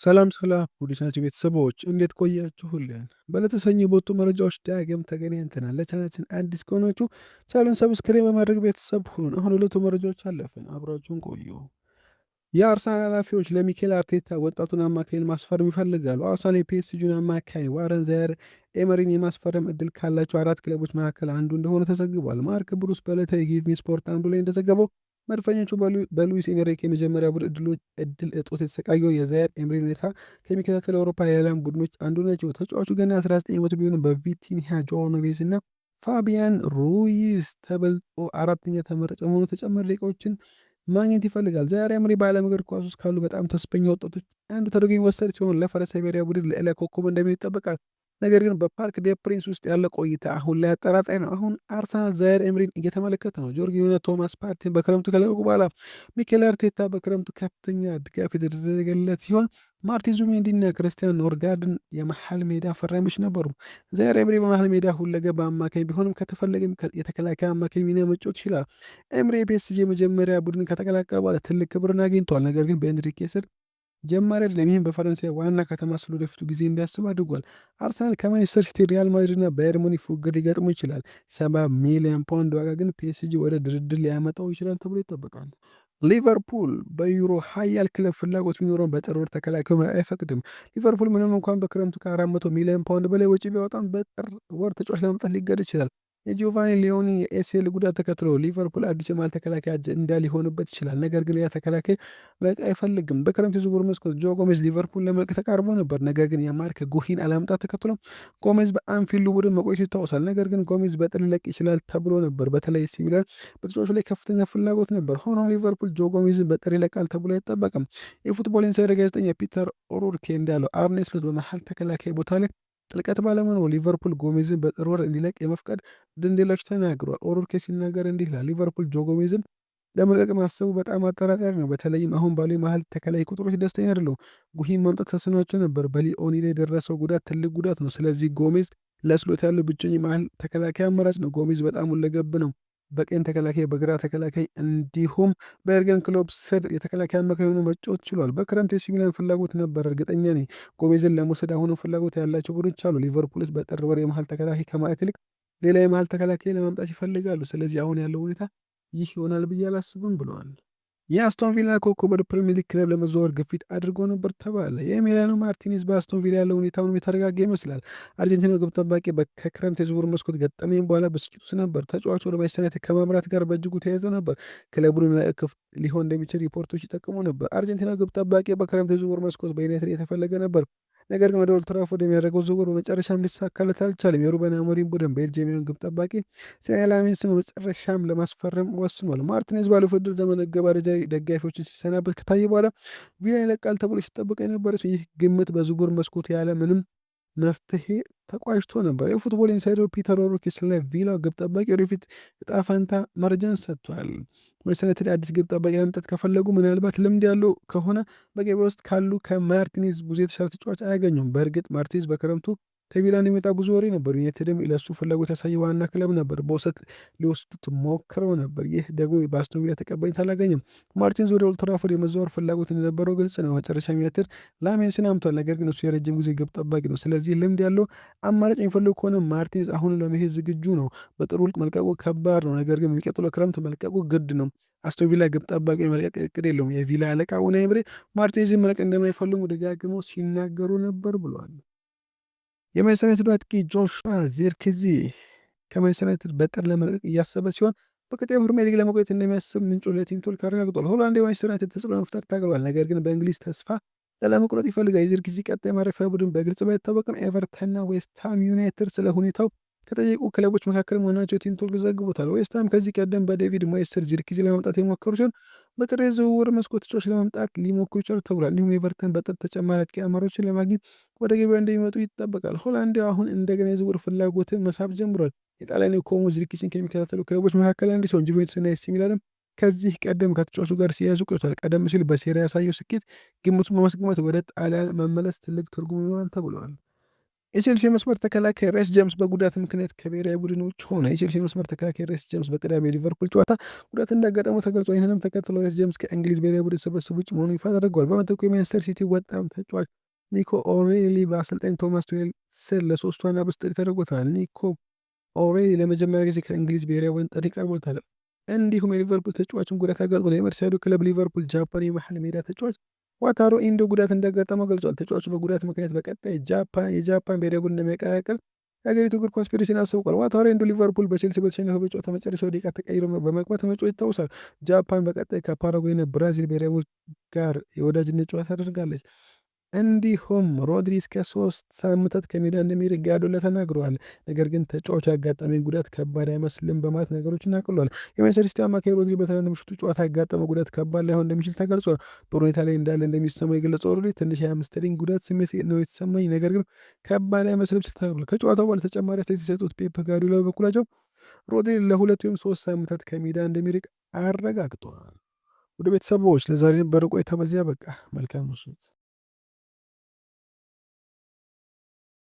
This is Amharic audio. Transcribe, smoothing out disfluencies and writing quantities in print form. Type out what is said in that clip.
ሰላም ሰላም ውድ የቻናላችን ቤተሰቦች፣ እንዴት ቆያችሁልን? በዕለተ ሰኞ በወጡ መረጃዎች ዳግም ተገናኝተናል። ለቻናላችን አዲስ ከሆናችሁ ቻናሉን subscribe በማድረግ ቤተሰብ ሁኑን። አሁን ሁለቱ መረጃዎች አለፍን፣ አብራችሁን ቆዩ። የአርሰናል ኃላፊዎች ለሚኬል አርቴታ ወጣቱን አማካይን ማስፈረም ይፈልጋሉ። አርሰናል የፒኤስጂውን አማካይ ዋረን ዛየር ኤመሪን የማስፈረም እድል ካላቸው አራት ክለቦች መካከል አንዱ እንደሆነ ተዘግቧል። ማርክ ብሩስ በዕለተ የጊቭ ሚ ስፖርት አንዱ ላይ እንደዘገበው መድፈኞቹ በሉዊስ ኤንሪኬ የመጀመሪያ ቡድን እድል እጦት የተሰቃየው የዛየር ኤምሪን ሁኔታ ከሚከታተሉ የአውሮፓ ኃያላን ቡድኖች አንዱ ናቸው። ተጫዋቹ ገና 19 ዓመቱ ቢሆንም በቪቲኒያ፣ ጆዋ ኔቬዝ እና ፋቢያን ሩይዝ ተበልጦ አራተኛ ተመራጭ በመሆኑ ተጨማሪ ደቂቃዎችን ማግኘት ይፈልጋል። ዛየር ኤምሪ በዓለም እግር ኳስ ውስጥ ካሉ በጣም ተስፈኛ ወጣቶች አንዱ ተደርጎ የሚወሰድ ሲሆን ለፈረንሳይ ብሔራዊ ቡድን ልዕለ ኮከብ እንደሚሆን ይጠበቃል። ነገር ግን በፓርክ ደ ፕሪንስ ውስጥ ያለ ቆይታ አሁን ላይ አጠራጣሪ ነው። አሁን አርሰናል ዛየር ኤምሪን እየተመለከተ ነው። ጆርጊኒዮ፣ ቶማስ ፓርቲን በክረምቱ ከለቀቁ በኋላ ሚኬል አርቴታ በክረምቱ ከፍተኛ ድጋፍ የተደረገለት ሲሆን ማርቲን ዙቢሜንዲና ክርስቲያን ኖርጋርድን የመሀል ሜዳ ፈራሚዎች ነበሩ። ዛየር ኤምሪ በመሀል ሜዳ ሁለገብ አማካኝ ቢሆንም ከተፈለገም የተከላካይ አማካኝ ሚና መጫወት ይችላል። ኤምሪ የፒኤስጂ የመጀመሪያ ቡድን ከተቀላቀለ በኋላ ትልቅ ክብርን አግኝቷል። ነገር ግን በኤንሪኬ ስር ጀማሪ አይደለም። ይህም በፈረንሳይ ዋና ከተማ ስለ ወደፊቱ ጊዜ እንዲያስብ አድርጓል። አርሰናል ከማንቸስተር ሲቲ፣ ሪያል ማድሪድ እና ባየር ሙኒክ ፉክክር ሊገጥሙ ይችላል። 70 ሚሊዮን ፓውንድ ዋጋ ግን ፒኤስጂ ወደ ድርድር ሊያመጣው ይችላል ተብሎ ይጠበቃል። ሊቨርፑል በዩሮ ሀያል ክለብ ፍላጎት ቢኖረውም በጥር ወር ተከላካዩ አይፈቅድም። ሊቨርፑል ምንም እንኳን በክረምቱ ከ400 ሚሊዮን ፓውንድ በላይ ወጪ ቢያወጣም በጥር ወር ተጫዋች ለማምጣት ሊገደድ ይችላል። የጂዮቫኒ ሊዮኒ የ ACL ጉዳት ተከትሎ ሊቨርፑል አዲስ የመሃል ተከላካይ አጀንዳ ሊሆንበት ይችላል። ነገር ግን ያ ተከላካይ መልቀቅ አይፈልግም። በክረምት የዝውውር መስኮት ጆ ጎሜዝ ሊቨርፑል ለመልቀቅ ተቃርቦ ነበር። ነገር ግን የማርክ ጉሂን አለመምጣት ተከትሎ ጎሜዝ በአንፊልዱ ቡድን መቆየቱ ይታወሳል። ነገር ግን ጎሜዝ በጥር ሊለቅ ይችላል ተብሎ ነበር። በተለይ ኤሲ ሚላን በተጫዋቹ ላይ ከፍተኛ ፍላጎት ነበር። ሆኖም ሊቨርፑል ጆ ጎሜዝን በጥር ይለቃል ተብሎ አይጠበቅም። የፉትቦል ኢንሳይደር ጋዜጠኛ ፒተር ኦሩርኬ እንዳለው አርኔ ስሎት በመሃል ተከላካይ ቦታ ላይ ጥልቀት ባለመኖሩ ሊቨርፑል ጎሜዝን በጥር ወር እንዲለቅ የመፍቀድ ዕድል እንደሌላቸው ተናግሯል። ኦሩርኬ ሲናገር እንዲህ ይላል። ሊቨርፑል ጆ ጎሜዝን ለመልቀቅ ማሰቡ በጣም አጠራጣሪ ነው። በተለይም አሁን ባሉ የመሃል ተከላካይ ቁጥሮች ደስተኛ አይደለሁም። ጉሂን ማምጣት ተስኗቸው ነበር። በሊኦኒ ላይ የደረሰው ጉዳት ትልቅ ጉዳት ነው። ስለዚህ ጎሜዝ ለስሎት ያለው ብቸኛ የመሃል ተከላካይ አማራጭ ነው። ጎሜዝ በጣም ሁለገብ ነው። በቀኝ ተከላካይ፣ በግራ ተከላካይ እንዲሁም በየርገን ክሎፕ ስር የተከላካይ አማካይ ሆኖ መጫወት ችሏል። በክረምት የኤሲ ሚላን ፍላጎት ነበር፣ እርግጠኛ ነኝ። ጎሜዝን ለመውሰድ አሁንም ፍላጎት ያላቸው ቡድኖች አሉ። ሊቨርፑሎች በጥር ወር የመሃል ተከላካይ ከማጣት ይልቅ ሌላ የመሃል ተከላካይ ለማምጣት ይፈልጋሉ። ስለዚህ አሁን ያለው ሁኔታ ይህ ይሆናል ብዬ አላስብም ብለዋል። የአስቶን ቪላ ኮከብ ወደ ፕሪሚየር ሊግ ክለብ ለመዘዋወር ግፊት አድርጎ ነበር ተባለ። የኤሚሊያኖ ማርቲኔዝ በአስቶን ቪላ ያለው ሁኔታ የተረጋጋ ይመስላል። አርጀንቲናው ግብ ጠባቂ ከክረምት የዝውውር መስኮት ገጠመኝ በኋላ ብስጭት ውስጥ ነበር። ተጫዋቹ ወደ ማንቸስተር ዩናይትድ ከማምራት ጋር በእጅጉ ተያይዞ ነበር። ክለቡን ክፍት ሊሆን እንደሚችል ሪፖርቶች ይጠቅሙ ነበር። አርጀንቲናው ግብ ጠባቂ በክረምት የዝውውር መስኮት በዩናይትድ የተፈለገ ነበር። ነገር ግን ወደ ኦልድ ትራፎርድ የሚያደርገው ዝውውር በመጨረሻም ሊሳካለት አልቻለም። የሩበን አሞሪም ቡድን ቤልጅየማዊውን ግብ ጠባቂ ሴኔ ላሜንስን በመጨረሻም ለማስፈረም ወስኗል። ማርቲኔዝ ባለፈው የውድድር ዘመን መገባደጃ ደጋፊዎችን ሲሰናበት ከታየ በኋላ ቪላን ይለቃል ተብሎ ሲጠበቅ የነበረ ሲሆን ይህ ግምት በዝውውር መስኮቱ ያለ ምንም መፍትሄ ተቋጭቶ ነበር። የፉትቦል ኢንሳይደር ፒተር ኦሩርኬ ስለ ቪላ ግብ ጠባቂ ወደፊት እጣ ፈንታ መረጃን ሰጥቷል። ማንቸስተር ዩናይትድ አዲስ ግብ ጠባቂ ለማምጣት ከፈለጉ ምናልባት ልምድ ያለው ከሆነ በገበያ ውስጥ ካሉ ከማርቲኔዝ ብዙ የተሻለ ተጫዋች አያገኙም። በእርግጥ ማርቲኔዝ በክረምቱ ከቪላ እንደሚወጣ ብዙ ወሬ ነበር። ዩናይትድም ለሱ ፍላጎት ያሳየ ዋና ክለብ ነበር። በውሰት ሊወስዱት ሞክረው ነበር። ይህ ደግሞ በአስቶን ቪላ ተቀባይነት አላገኘም። ማርቲኔዝ ወደ ኦልድ ትራፎርድ የመዘዋወር ፍላጎት እንደነበረው ግልጽ ነው። መጨረሻ ዩናይትድ ላሜንስን አምጥቷል። ነገር ግን እሱ የረጅም ጊዜ ግብ ጠባቂ ነው። ስለዚህ ልምድ ያለው አማራጭ የሚፈልጉ ከሆነ ማርቲኔዝ አሁን ለመሄድ ዝግጁ ነው። በጥር ውል መልቀቁ ከባድ ነው። ነገር ግን የሚቀጥለው ክረምት መልቀቁ ግድ ነው። አስቶን ቪላ ግብ ጠባቂ መልቀቅ እቅድ የለውም። የቪላ አለቃ ኡናይ ኤምሪ ማርቲኔዝን መልቀቅ እንደማይፈልጉ ደጋግመው ሲናገሩ ነበር ብለዋል። የማንቸስተር ዩናይትድ አጥቂ ጆሹዋ ዚርክዚ ከማንቸስተር ዩናይትድ በጥር ለመልቀቅ እያሰበ ሲሆን በቀጣዩ ፕሪሚየር ሊግ ለመቆየት እንደሚያስብ ምንጩ ለቲምቶክ አረጋግጧል። ሆላንድ የማንቸስተር ዩናይትድ ተጽዕኖ ለመፍጠር ታግሏል። ነገር ግን በእንግሊዝ ተስፋ ላለመቁረጥ ይፈልጋል። የዚርክዚ ቀጣይ ማረፊያ ቡድን በግልጽ ባይታወቅም ኤቨርተንና ዌስትሃም ዩናይትድ ስለ ሁኔታው ከጠየቁ ክለቦች መካከል መሆናቸው ቲምቶክ ዘግቦታል። ዌስትሃም ከዚህ ቀደም በዴቪድ ሞየስ ስር ዚርክዚ ለማምጣት የሞከሩ ሲሆን በጥር የዝውውር መስኮት ተጫዋች ለማምጣት ሊሞክሩ ይችላሉ ተብሏል። እንዲሁም ኤቨርተን በጥር ተጨማሪ አጥቂ አማራጮችን ለማግኘት ወደ ገበያ እንደሚመጡ ይጠበቃል። ሆላንዳዊው አሁን እንደገና የዝውውር ፍላጎትን መሳብ ጀምሯል። የጣሊያን ኮሞ ዚርክዚን ከሚከታተሉ ክለቦች መካከል አንዱ ሲሆን ጁቬንቱስ እና ኤሲ ሚላንም ከዚህ ቀደም ከተጫዋቹ ጋር ሲያያዙ ቆይቷል። ቀደም ሲል በሴሪያ ያሳየው ስኬት ግምቱን በማስገመት ወደ ጣሊያን መመለስ ትልቅ ትርጉም ይኖራል ተብሏል። የቼልሲ መስመር ተከላካይ ሬስ ጀምስ በጉዳት ምክንያት ከብሔራዊ ቡድን ውጭ ሆነ። የቼልሲ መስመር ተከላካይ ሬስ ጀምስ በቅዳሜ የሊቨርፑል ጨዋታ ጉዳት እንዳጋጠመው ተገልጿል። ይህንንም ተከትሎ ሬስ ጀምስ ከእንግሊዝ ብሔራዊ ቡድን ስብስብ ውጭ መሆኑ ይፋ ተደርጓል። በምትኩ የማንቸስተር ሲቲ ወጣት ተጫዋች ኒኮ ኦሬሊ በአሰልጣኝ ቶማስ ቱሄል ስር ለሶስቱ አናብስት ጥሪ ተደርጎታል። ኒኮ ኦሬሊ ለመጀመሪያ ጊዜ ከእንግሊዝ ብሔራዊ ቡድን ጥሪ ቀርቦለታል። እንዲሁም የሊቨርፑል ተጫዋችም ጉዳት አጋጥሞታል። የመርሲሳይዱ ክለብ ሊቨርፑል ጃፓን የመሀል ሜዳ ተጫዋች ዋታሩ ኢንዶ ጉዳት እንዳጋጠመው ገልጿል። ተጫዋቹ በጉዳት ምክንያት በቀጣይ የጃፓን ብሔራዊ ቡድን እንደሚቀላቀል የሀገሪቱ እግር ኳስ ፌዴሬሽን አስታውቋል። ዋታሩ ኢንዶ ሊቨርፑል በቼልሲ በተሸነፈበት ጨዋታ መጨረሻው ደቂቃ ተቀይሮ በመግባት መጫወቱ ይታወሳል። ጃፓን በቀጣይ ከፓራጓይና ብራዚል ብሔራዊ ቡድን ጋር የወዳጅነት ጨዋታ ታደርጋለች። እንዲሁም ሮድሪ እስከ 3 ሳምንታት ከሜዳ እንደሚርቅ ጋርዲዮላ ተናግረዋል። ነገር ግን ተጫዋቹ ያጋጠመኝ ጉዳት ከባድ አይመስልም በማለት ነገሮችን አቅሏል። የማንቸስተር ሲቲ አማካይ ሮድሪ በትናንት ምሽቱ ጨዋታ ያጋጠመው ጉዳት ከባድ ላይሆን እንደሚችል ተገልጿል። ጥሩ ሁኔታ ላይ እንዳለ እንደሚሰማው የገለጸው ሮድሪ ትንሽ የ hamstring ጉዳት ስሜት ነው የተሰማኝ፣ ነገር ግን ከባድ አይመስልም ሲል ተናግሯል። ከጨዋታው በኋላ ተጨማሪ አስተያየት የሰጡት ፔፕ ጋርዲዮላ በበኩላቸው ሮድሪ ለ2 ወይም 3 ሳምንታት ከሜዳ እንደሚርቅ አረጋግጠዋል። ውድ ቤተሰቦች፣ ለዛሬ የነበረን ቆይታ በዚያ በቃ። መልካም ምሽት።